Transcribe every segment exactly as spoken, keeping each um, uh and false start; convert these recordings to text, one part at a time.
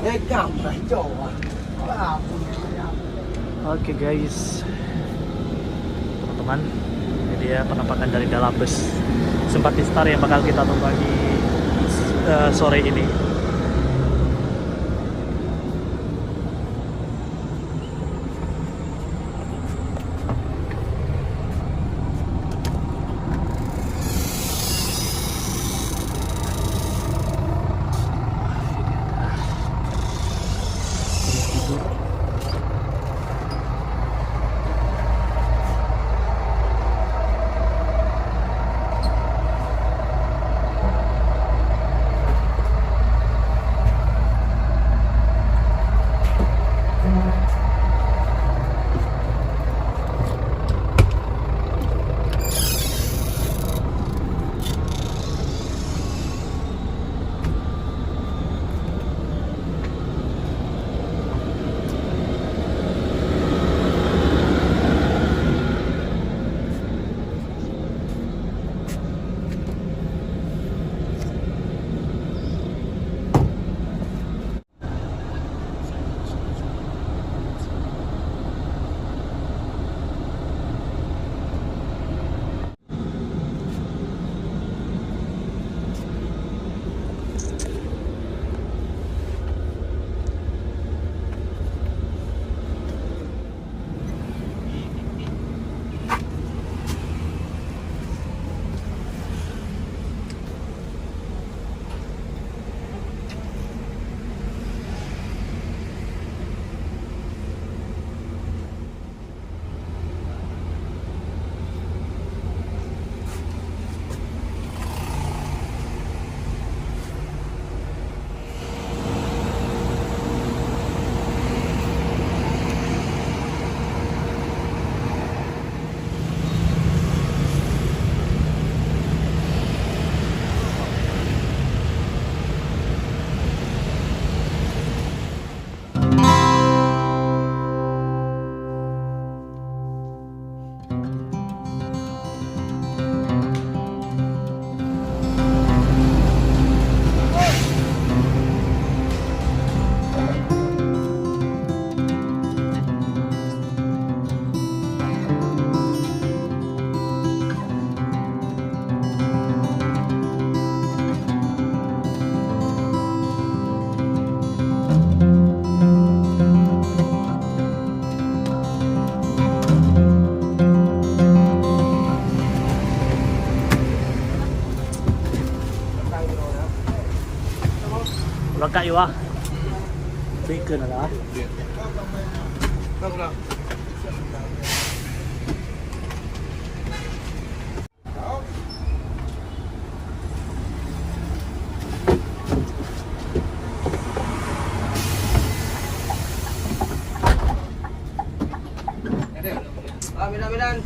Eh, gambar jauh, ah. Wah, punya. Oke, guys, teman-teman, ini dia penampakan dari dalam bus Simpati Star yang bakal kita tumpangi, eh, sore ini. Udah kak Iwa. Berikan lah. Ah, Milan, Milan.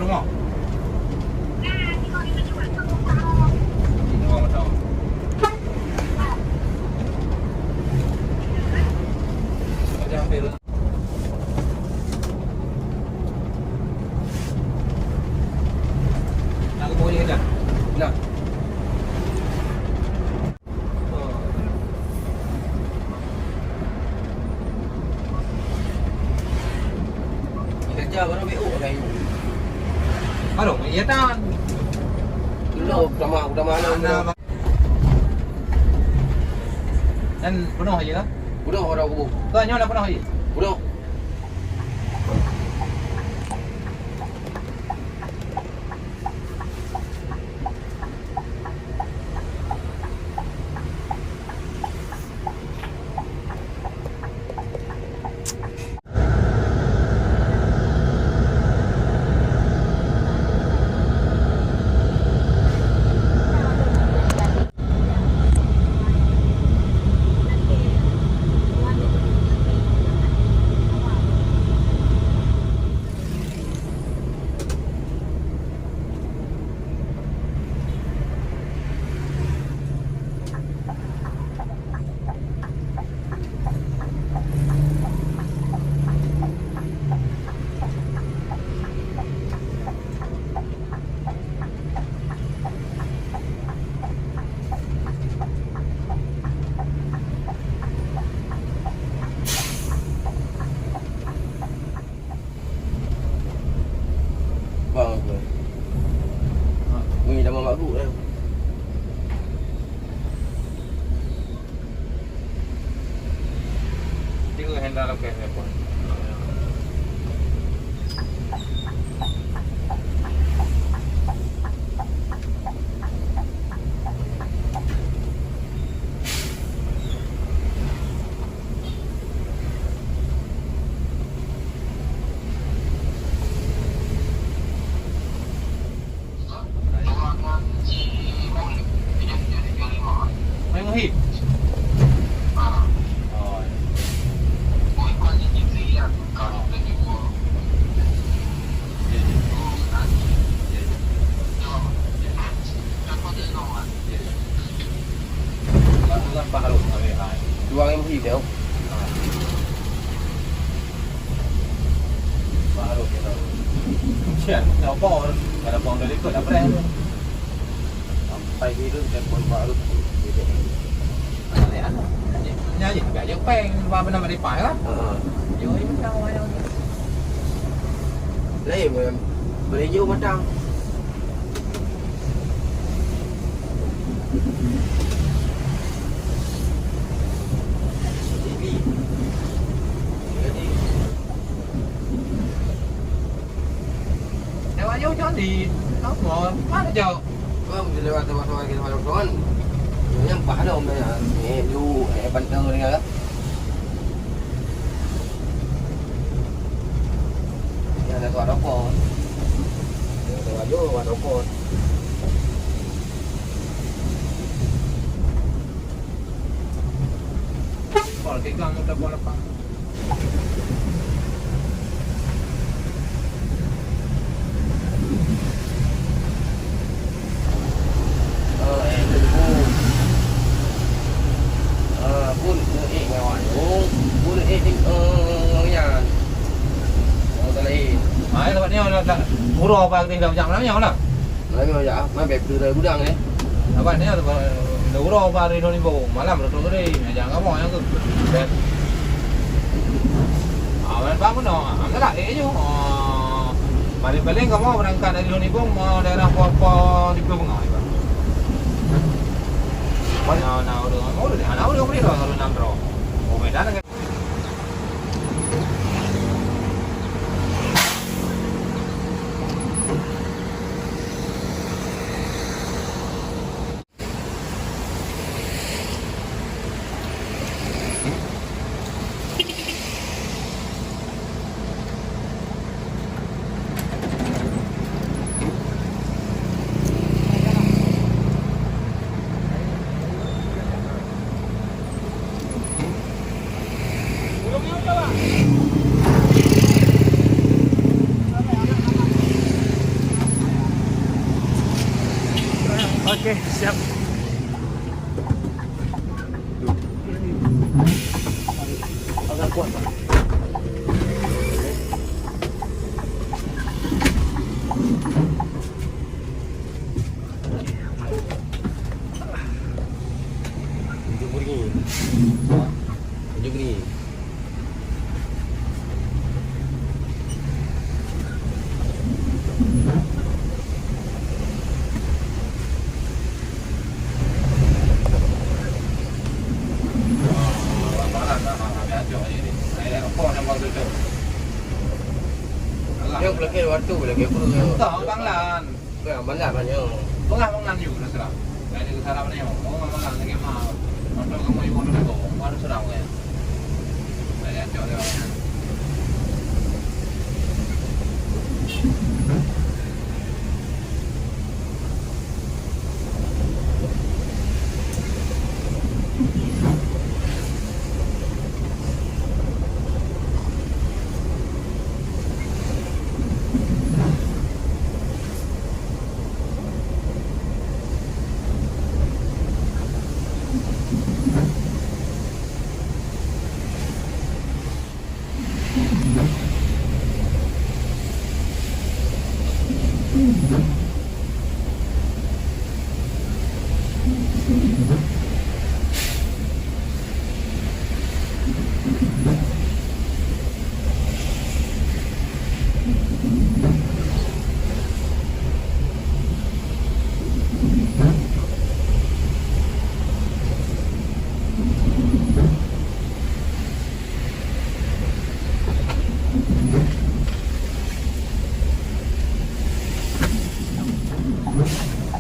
Rumoh. Nak ke bawah ni kejap. Nah. Dah jam baru B O dah. Baru, iya tan. Dulu utama, utama. Nah, nah, dan penuh aja lah. Udah, udah kubu. Ke nyonya nak penuh aja. Udah. Bang aku. Ha. Weh, nama mak aku dah. Tiga handal okey, handphone. Mai Muhib. Oh. Lalu kan Pak Harun, kami hai. Dua ribu dia. Pak Harun, ya tahu. Sian, siapa orang? Kalau pun dari ikut, apa dah? Sampai hidup dan pun Pak Harun. Nya je, biar je peng, ba beuna mari pai lah. Ha. Yo, yo, yo, yo. Lain, boleh, boleh jauh matang. Jadi, jadi. Lewat jauh candi, apa? Mana jauh? Bang, dia lewat tempat-tempat kita malam kawan. Yang bah dah, Om, ya. Eh, lu, eh, pantang dengan. Ya, ada tuan rokok. Ya, ada baju, tuan rokok. Pol, tiga motor pol apa? Oh, eh, tu. Ah, pun, eh, ngawan. Oh, pun, eh, eh, oh, ya. Oh, tak lain. Ah, tempat ni, ada, ada. Gurau apa, kita dah macam mana, ya, mana? Lalu ya, mai bèk peue dari gudang ni. Abang ni ada uroe ba hari Lhoni Bông, malam rot gede, jangan kamu yang tu. Dan awal bangun no, angkat eh je. Paling-paling kamu berangkat dari Lhoni Bông, daerah apa-apa di Pulau Bengah. Nah, nah, udah, udah, udah, udah, udah, udah, udah, udah, udah, udah, udah, udah, udah, Oke, siap. Agak kuat, Pak. Tunjuk beri. Tunjuk beri. Nyoe pelakèe waktu lagèe peue? Entah, Bang Lan. Bang Lan, Bang Lan nyoe. Bang Lan, Bang Lan yue, terus terang. Saya ni salah mana yue? Oh, Bang Lan lagi mah. Nonton kamu yue, nonton kamu. Baru serang ya. Saya cok dia.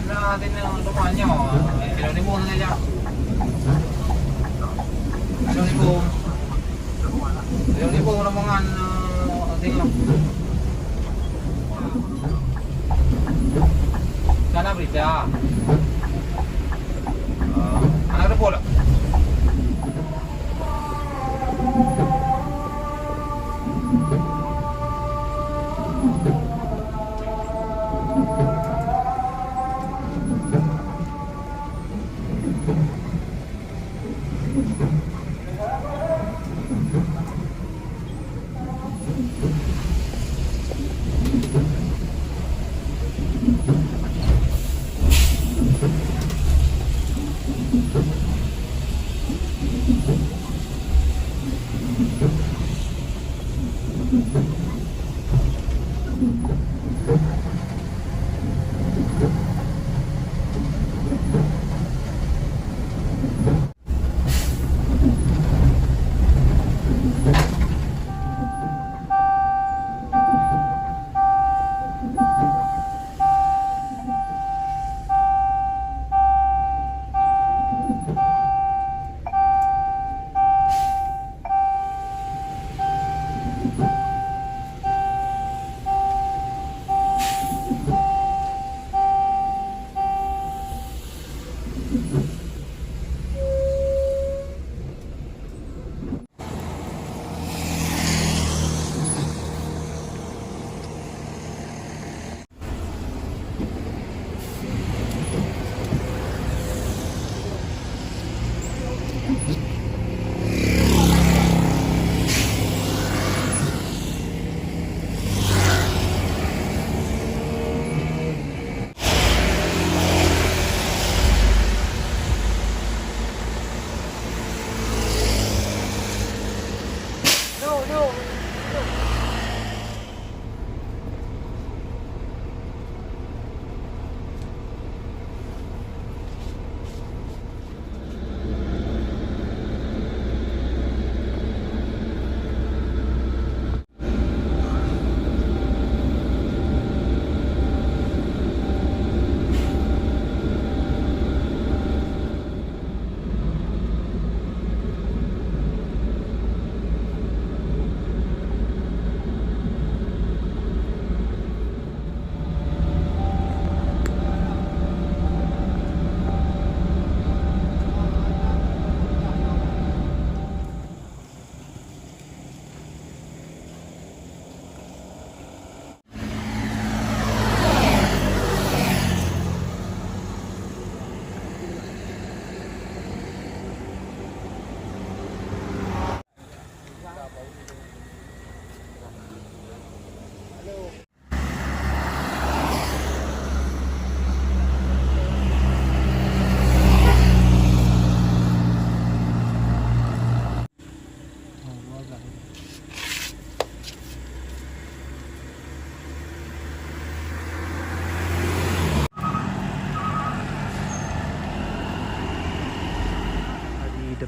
Nah, sini untuk banyak. Kilo lima saja. Kilo lima. Kilo lima rombongan, eh, tengok. Sana berita. Eh, anak depok tak?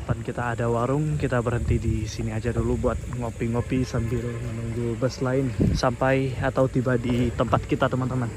Depan kita ada warung, kita berhenti di sini aja dulu buat ngopi-ngopi sambil menunggu bus lain sampai atau tiba di tempat kita, teman-teman.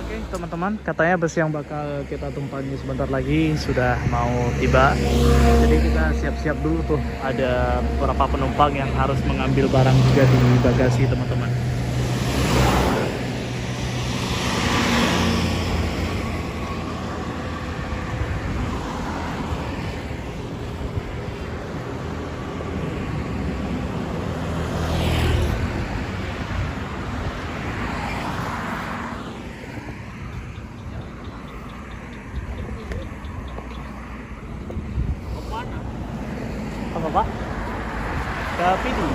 Oke, teman-teman, katanya bus yang bakal kita tumpangi sebentar lagi sudah mau tiba. Jadi kita siap-siap dulu tuh. Ada beberapa penumpang yang harus mengambil barang juga di bagasi, teman-teman. Apa, Pak? Ke Pidie.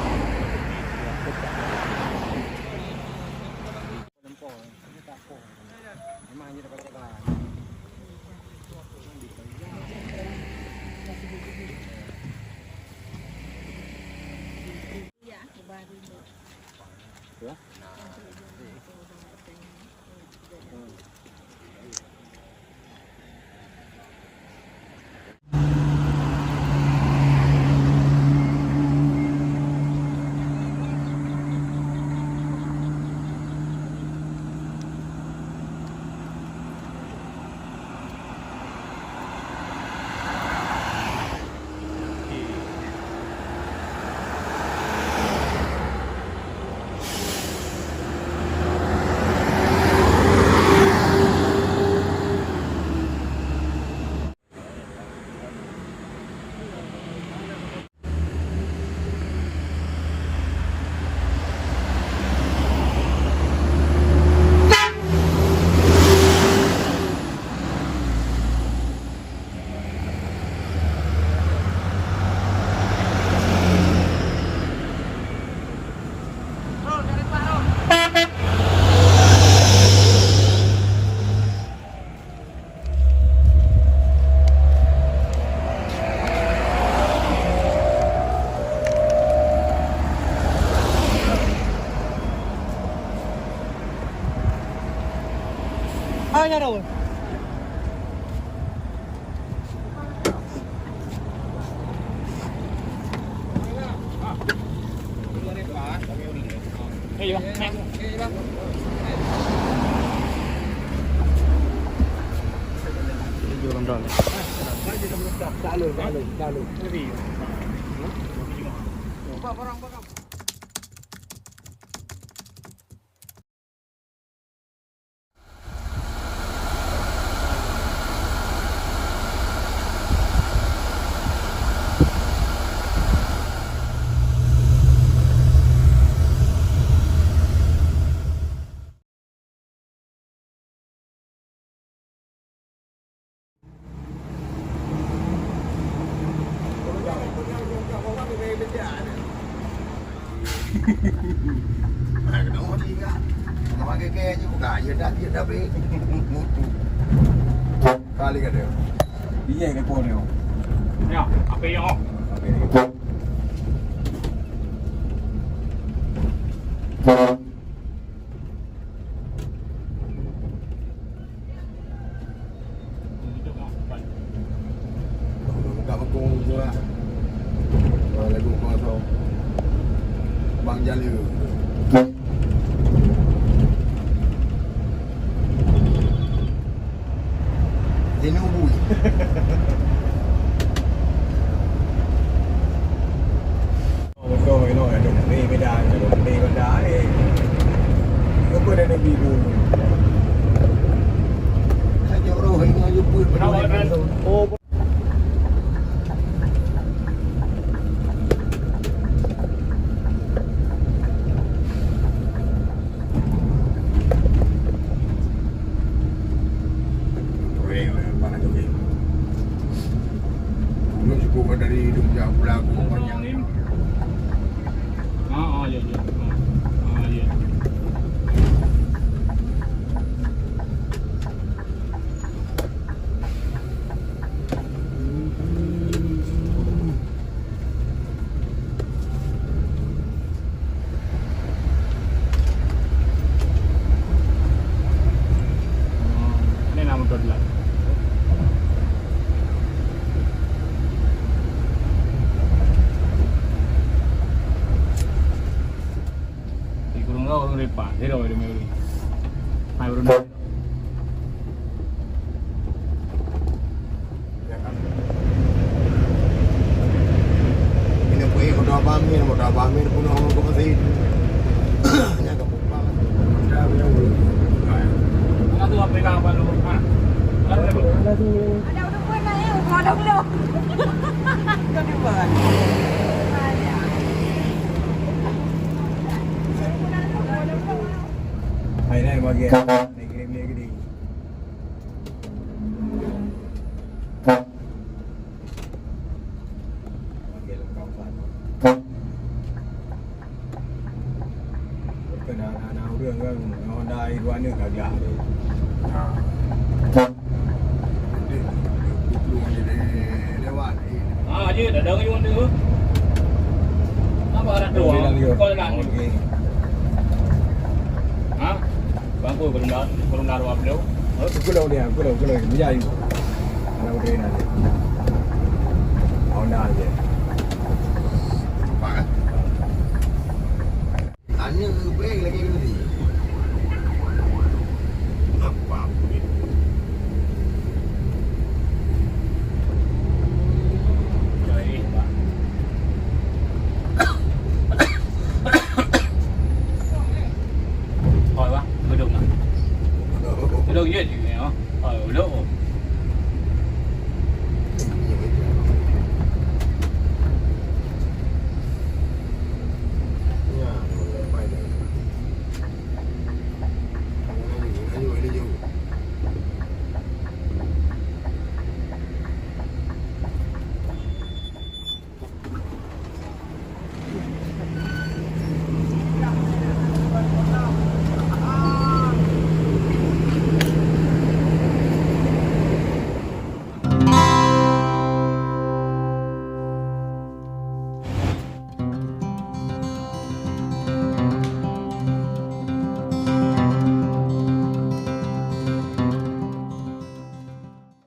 Kali kata. Iya, depan dia. Ya, apa ya? Apa ya? Buka bakong surat. Lagu kosong. Bang Jala. Dia nunggu je. Mana tu, Ki? Dulu cukup dari Jogja pulang ke Panyang. Ah, ah, ya, ya. Ah, ah, ya. Ini nama Dodlan. Di Gunung Rawang, Gunung Repa, di Rawang, di Mewri. Hai, Gunung. Ini pun motor Abang Min, motor Abang Min pun orang ke masjid. Nya ke Kupang. Ada tu apa yang abang lu? Ha? Ada tu. Ada udah pun naik, ada belum? Kau di mana? Hai, naik bagi. Naik gini, naik gini. Keu na, na, na ureueng kan, ngon dai dua neuk ka glak. Ha. Ah, jeuet, ada orang tu. Apa ada tu? Kau dah. Okey. Ha? Bangku belum dah, belum dah ruap tu. Oh, sekolah dia, sekolah, sekolah. Dia ayu. Anak muda ni. Honda je. Nampak kan? Aneuk geupeue lagèe nyoe.